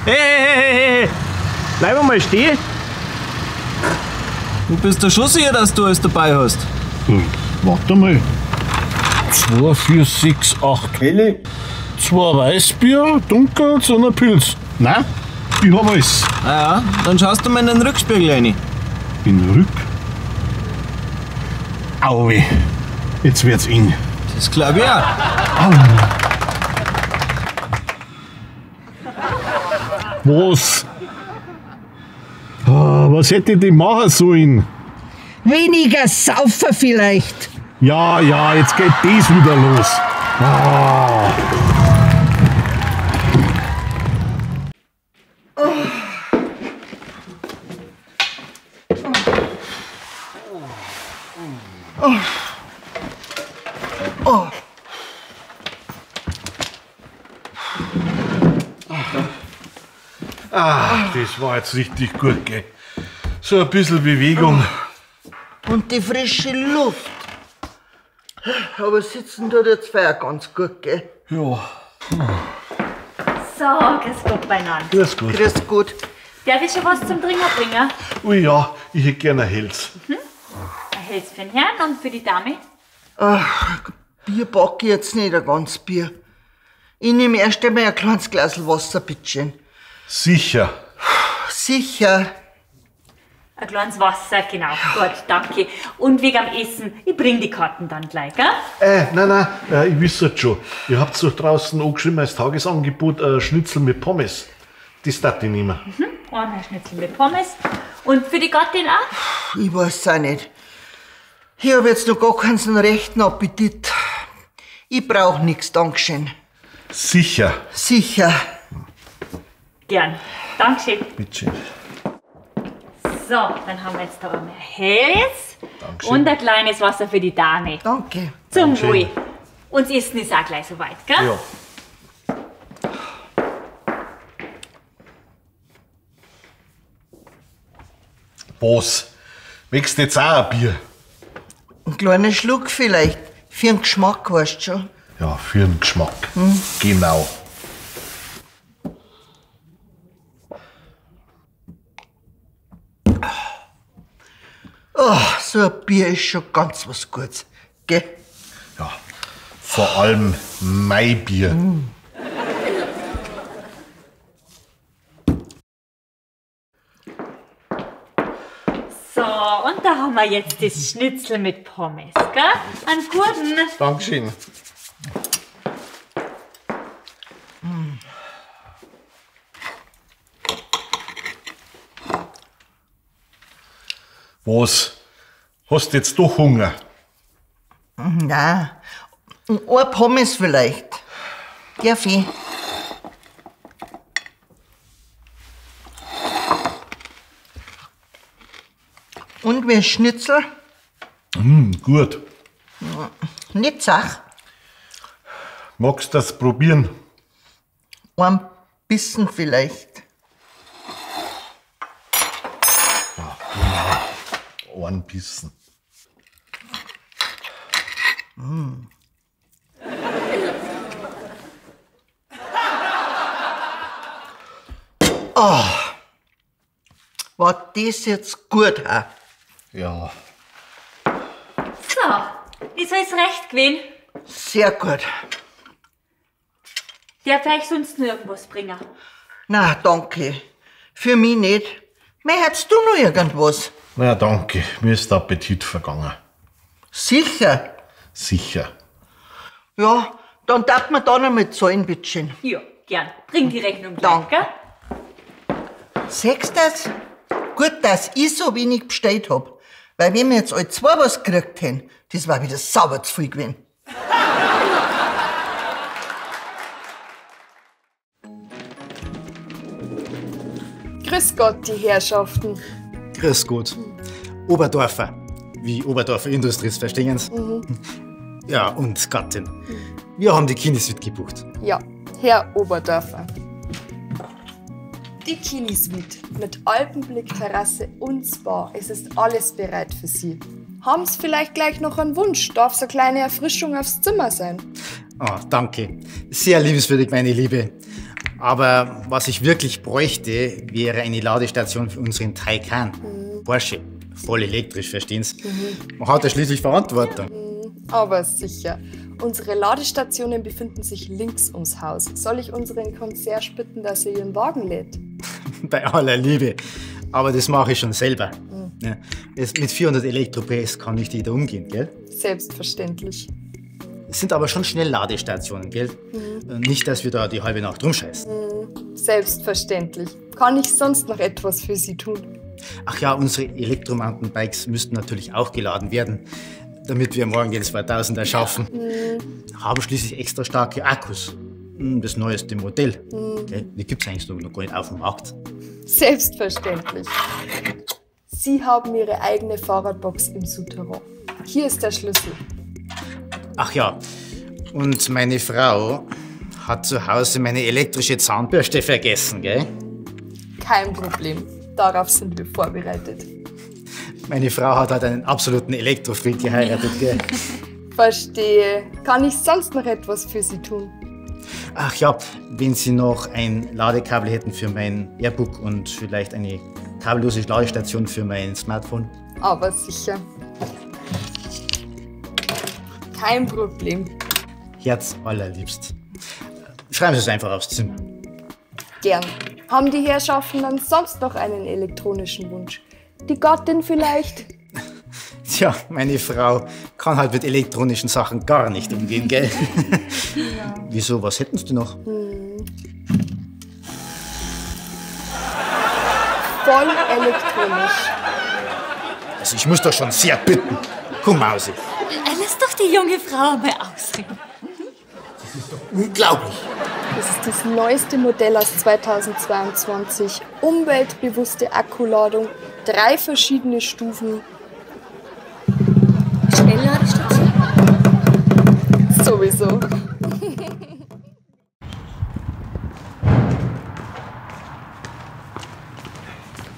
Hey, hey, hey, hey! Bleib mal stehen! Du bist doch schon sicher, dass du alles dabei hast. Hm, warte mal. 2, 4, 6, 8 Helle, 2 Weißbier, Dunkels und ein Pilz. Nein, ich hab alles. Ah ja, dann schaust du mal in den Rückspiegel rein. In den Rück? Au weh, jetzt wird's eng. Das glaub ich auch. Au. Was? Oh, was hätte ich denn machen sollen? Weniger saufen vielleicht. Ja, ja, jetzt geht das wieder los. Ah. Oh. Oh. Ah, das war jetzt richtig gut, gell? So ein bisschen Bewegung. Und die frische Luft. Aber sitzen tut jetzt feier ganz gut, gell? Ja. So, grüß Gott beieinander. Grüß Gott. Grüß Gott. Darf ich schon was zum Trinken bringen? Oh ja, ich hätte gerne ein Helles. Mhm. Ein Helles für den Herrn und für die Dame? Ach, Bier packe ich jetzt nicht, ein ganz Bier. Ich nehme erst einmal ein kleines Glas Wasser, bitteschön. Sicher. Sicher. Ein kleines Wasser, genau. Gut, danke. Und wegen am Essen, ich bring die Karten dann gleich, gell? Nein, nein, ich wüsste es schon. Ihr habt doch draußen angeschrieben als Tagesangebot Schnitzel mit Pommes. Das darf ich nehmen. Mhm, einmal Schnitzel mit Pommes. Und für die Gattin auch? Ich weiß auch nicht. Ich hab jetzt noch gar keinen rechten Appetit. Ich brauch nix, Dankeschön. Sicher. Sicher. Gern. Dankeschön. Bitteschön. So, dann haben wir jetzt da einmal helles Dankeschön. Und ein kleines Wasser für die Dame. Danke. Zum Dankeschön. Wohl. Und das Essen ist auch gleich soweit, gell? Ja. Was? Wächst jetzt auch ein Bier? Ein kleiner Schluck vielleicht. Für den Geschmack, weißt du schon. Ja, für den Geschmack. Hm. Genau. Oh, so ein Bier ist schon ganz was Gutes, gell? Ja, vor allem mein Bier. Mm. So, und da haben wir jetzt das Schnitzel mit Pommes, gell? Einen guten. Dankeschön. Mm. Was? Hast du jetzt doch Hunger? Nein, ein Pommes vielleicht. Darf ich? Und wie ein Schnitzel? Mm, gut. Nicht zach. Magst du das probieren? Ein bisschen vielleicht. Ja, genau. Ein bisschen. Mm. Oh, war das jetzt gut, ha? Ja. So, ist alles recht gewesen? Sehr gut. Darf ich sonst noch irgendwas bringen? Na, danke. Für mich nicht. Mehr hättest du noch irgendwas? Na, danke. Mir ist der Appetit vergangen. Sicher? Sicher. Ja, dann darf man da noch mal zahlen, bitteschön. Ja, gern. Bring die Rechnung gleich, Danke. gell? Siehst du das? Gut, dass ich so wenig bestellt hab. Weil wenn wir jetzt alle zwei was gekriegt hätten, das war wieder sauber zu viel gewesen. Grüß Gott, die Herrschaften. Grüß Gott. Oberdorfer. Wie Oberdorfer Industries, verstehen Sie? Mhm. Ja, und Gattin. Wir haben die Kini-Suite gebucht. Ja, Herr Oberdorfer. Die Kini-Suite mit Alpenblick, Terrasse und Spa. Es ist alles bereit für Sie. Haben Sie vielleicht gleich noch einen Wunsch? Darf so eine kleine Erfrischung aufs Zimmer sein? Ah, danke. Sehr liebenswürdig, meine Liebe. Aber was ich wirklich bräuchte, wäre eine Ladestation für unseren Taycan. Porsche. Voll elektrisch, verstehen Sie? Man hat ja schließlich Verantwortung. Aber sicher. Unsere Ladestationen befinden sich links ums Haus. Soll ich unseren Concierge bitten, dass er Ihren Wagen lädt? Bei aller Liebe. Aber das mache ich schon selber. Ja, mit 400 Elektro-PS kann nicht jeder umgehen, gell? Selbstverständlich. Es sind aber schon Schnellladestationen, gell? Nicht, dass wir da die halbe Nacht rumscheißen. Selbstverständlich. Kann ich sonst noch etwas für Sie tun? Ach ja, unsere Elektro-Mountainbikes müssten natürlich auch geladen werden, damit wir morgen den 2000er schaffen. Haben schließlich extra starke Akkus. Das neueste Modell. Gell? Die gibt's eigentlich noch gar nicht auf dem Markt. Selbstverständlich. Sie haben Ihre eigene Fahrradbox im Souterrain. Hier ist der Schlüssel. Ach ja, und meine Frau hat zu Hause meine elektrische Zahnbürste vergessen, gell? Kein Problem. Darauf sind wir vorbereitet. Meine Frau hat halt einen absoluten Elektrofreak geheiratet, gell? Verstehe. Kann ich sonst noch etwas für Sie tun? Ach ja, wenn Sie noch ein Ladekabel hätten für mein Airbook und vielleicht eine kabellose Ladestation für mein Smartphone. Aber sicher. Kein Problem. Herz allerliebst. Schreiben Sie es einfach aufs Zimmer. Gern. Haben die Herrschaften dann sonst noch einen elektronischen Wunsch? Die Gattin vielleicht? Tja, meine Frau kann halt mit elektronischen Sachen gar nicht umgehen, gell? Ja. Wieso, was hätten Sie noch? Voll elektronisch. Also ich muss doch schon sehr bitten. Komm, Mausi. Lass doch die junge Frau mal ausreden. Das ist doch unglaublich. Das ist das neueste Modell aus 2022. Umweltbewusste Akkuladung, 3 verschiedene Stufen. Schnellladestation? Sowieso.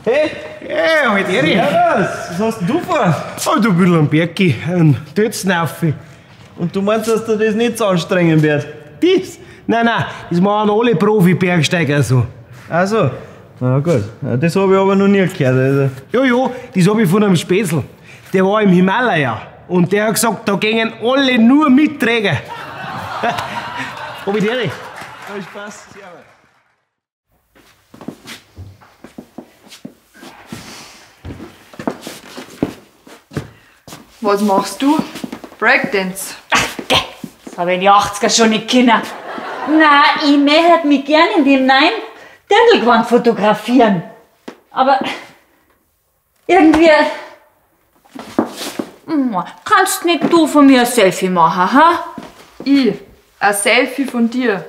Hey! Hey, halt Erich! Servus! Was hast denn du vor? Oh, du bisschen am Berg, einen Tötzen rauf. Und du meinst, dass dir das nicht so anstrengend wird? Das? Nein, nein, das machen alle Profi-Bergsteiger so. Ach so. Na gut, das habe ich aber noch nie gehört. Also. Ja, ja, das habe ich von einem Spätzl. Der war im Himalaya und der hat gesagt, da gingen alle nur Mitträger. Hab ich dir. Viel Spaß. Servus. Was machst du? Breakdance. Ach, das habe ich in die 80er schon nicht können. Na, ich möchte mich gern in dem neuen Dirndlgewand fotografieren. Aber irgendwie... Kannst nicht du von mir ein Selfie machen, ha? Ich? Ein Selfie von dir?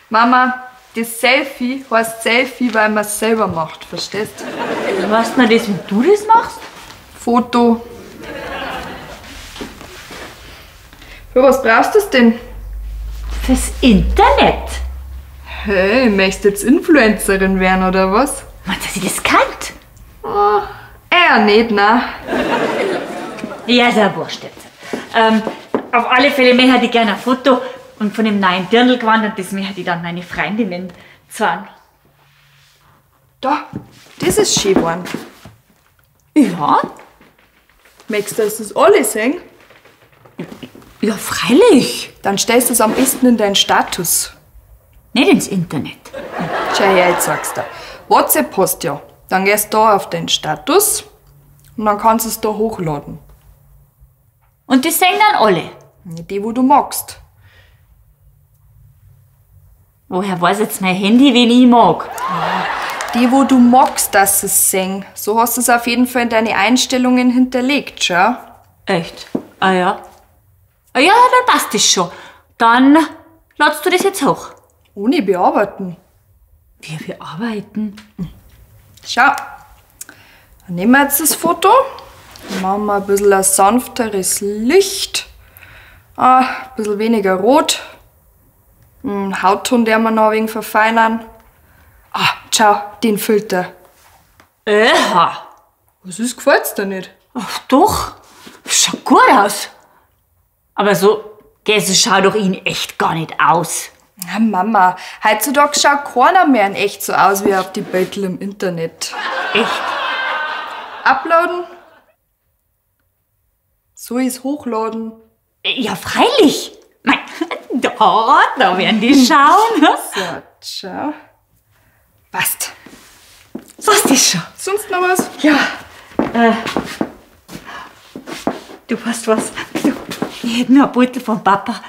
Mama, das Selfie heißt Selfie, weil man es selber macht, verstehst? Weißt du das, wenn du das machst? Foto. Für was brauchst du das denn? Fürs Internet. Hey, möchtest du jetzt Influencerin werden, oder was? Meinst du, dass ich das kannt? Oh, eher nicht, nein. Ja, ist ja wurscht jetzt. Auf alle Fälle möchte ich gerne ein Foto und von dem neuen Dirndlgewand und das möchte ich dann meine Freundinnen zeigen. Da, das ist schön geworden. Ja. Möchtest du, dass das alle sehen? Ja, freilich. Dann stellst du es am besten in deinen Status. Nicht ins Internet. Schau her, jetzt sagst du. WhatsApp hast ja. Dann gehst du da auf deinen Status und dann kannst du es da hochladen. Und das sehen dann alle? Die, wo du magst. Woher weiß jetzt mein Handy, wen ich mag? Die, wo du magst, dass sie es sehen. So hast du es auf jeden Fall in deine Einstellungen hinterlegt, schau. Echt? Ah ja. Ah ja, dann passt das schon. Dann ladst du das jetzt hoch. Ohne bearbeiten. Wir bearbeiten? Schau. Dann nehmen wir jetzt das Foto. Dann machen wir ein bisschen ein sanfteres Licht. Ah, ein bisschen weniger rot. Einen Hautton, den wir noch ein wenig verfeinern. Ah, schau, den Filter. Eha. Was ist, gefällt's dir nicht? Ach doch, schaut gut aus. Aber so, gell, so schaut doch ihn echt gar nicht aus. Na Mama, heutzutage schaut keiner mehr in echt so aus wie auf die Beutel im Internet. Echt? Uploaden? Soll ich's hochladen? Ja, freilich. Mei, da werden die schauen. So, schau. Passt. Was ist schon? Sonst noch was? Ja. Du weißt was? Du, ich hätte nur ein Beutel vom Papa.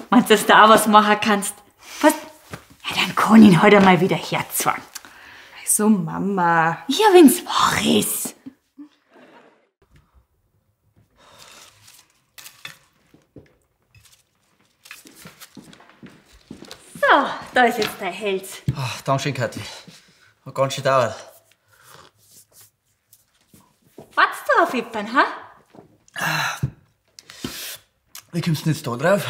Meinst du, dass du auch was machen kannst? Was? Ja, dann kann ich ihn heute mal wieder herzwang. Also Mama. Ja, wenn's wahr ist. So, da ist jetzt dein Hals. Ach, Dankeschön, Kathi. Hat ganz schön gedauert. Wartest du auf jemanden, ha? Wie kommst du denn jetzt da drauf?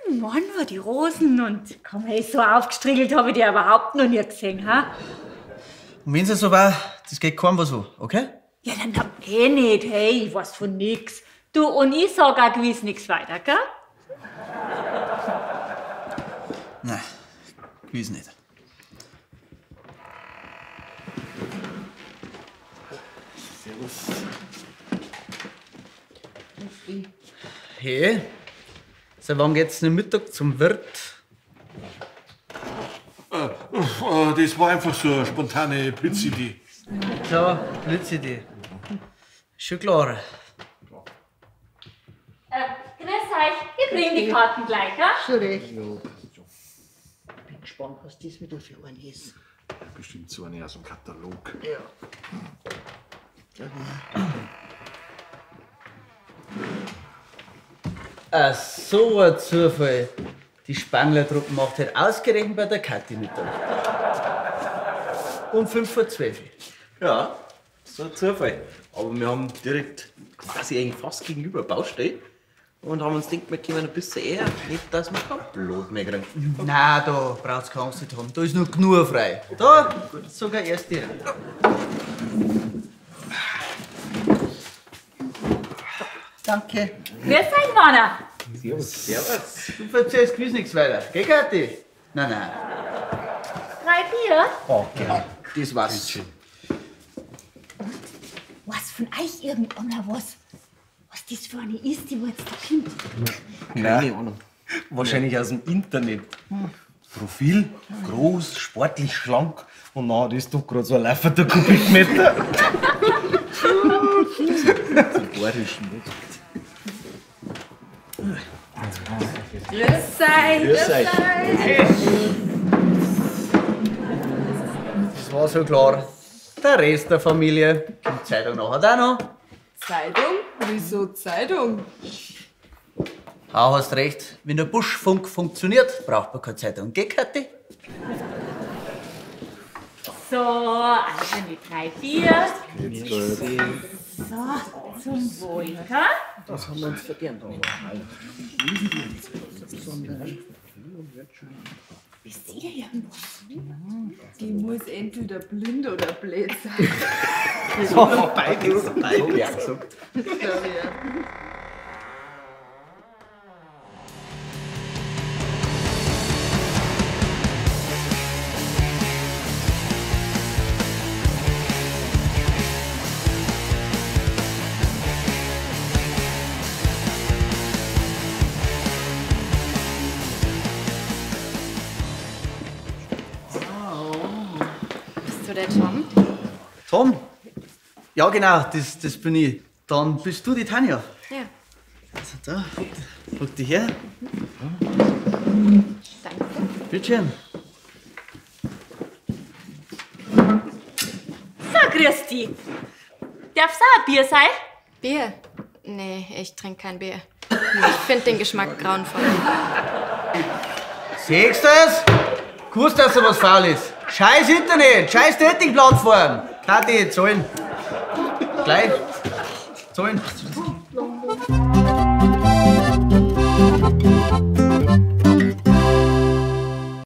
Mann, war die Rosen und komm, hey, so aufgestriegelt habe ich dich überhaupt noch nie gesehen, ha? Und wenn's ja so war, das geht keinem was an, okay? Ja, dann hab eh nicht, hey, ich weiß von nix. Du, und ich sag auch gewiss nix weiter, gell? Nein, gewiss nicht. Servus. Hey, seit wann geht's denn Mittag zum Wirt? Das war einfach so eine spontane Blitzidee. Ja, Blitzidee. Schon klar. Grüß euch, ich bring die Karten gleich, ha? Schon recht. Bin gespannt, was das wieder für eine ist. Bestimmt so eine aus dem Katalog. Ja. Ah, so ein Zufall. Die Spangler-Truppe macht halt ausgerechnet bei der Kathi Mittag. Um 11:55. Ja, so ein Zufall. Aber wir haben direkt quasi eigentlich fast gegenüber Baustelle und haben uns gedacht, wir kommen ein bisschen eher, nicht, dass wir kein Blut mehr kriegen. Nein, da braucht's keine Angst nicht haben. Da ist noch genug frei. Da, sogar erst die. Danke. Grüß euch, Männer. Servus. Servus. Du verzählst gewiss nichts weiter. Gell, Kathi? Nein, nein. 3 Bier? Oh, gern. Das war's. Und was von euch irgendeiner was? Was das für eine ist, die wo jetzt da kommt? Keine Ahnung. Wahrscheinlich aus dem Internet. Profil, groß, sportlich, schlank. Und na, das ist doch gerade so ein laufender Kubikmeter. Grüß euch. Grüß euch. Das war so klar. Der Rest der Familie. Die Zeitung nachher auch noch. Zeitung? Wieso Zeitung? Ah, hast recht. Wenn der Buschfunk funktioniert, braucht man keine Zeitung. Gell, Kathi? So, also die 3 Bier. So, zum Wohl, ha? Das haben wir uns verdient. Wisst ihr irgendwas? Die muss entweder blind oder blöd sein. So, beides. Beides gesagt. Das glaub ich auch. Bist du der Tom? Tom? Ja, genau, das bin ich. Dann bist du die Tanja. Ja. Also da, guck dich her. Danke. Bitteschön. So, grüß dich. Darf's auch ein Bier sein? Bier? Nee, ich trinke kein Bier. Ich find den Geschmack grauenvoll. Siehst du das? Gewusst, dass da was faul ist. Scheiß Internet, scheiß Dating-Plattform. Kathi, zahlen. Gleich. Zahlen.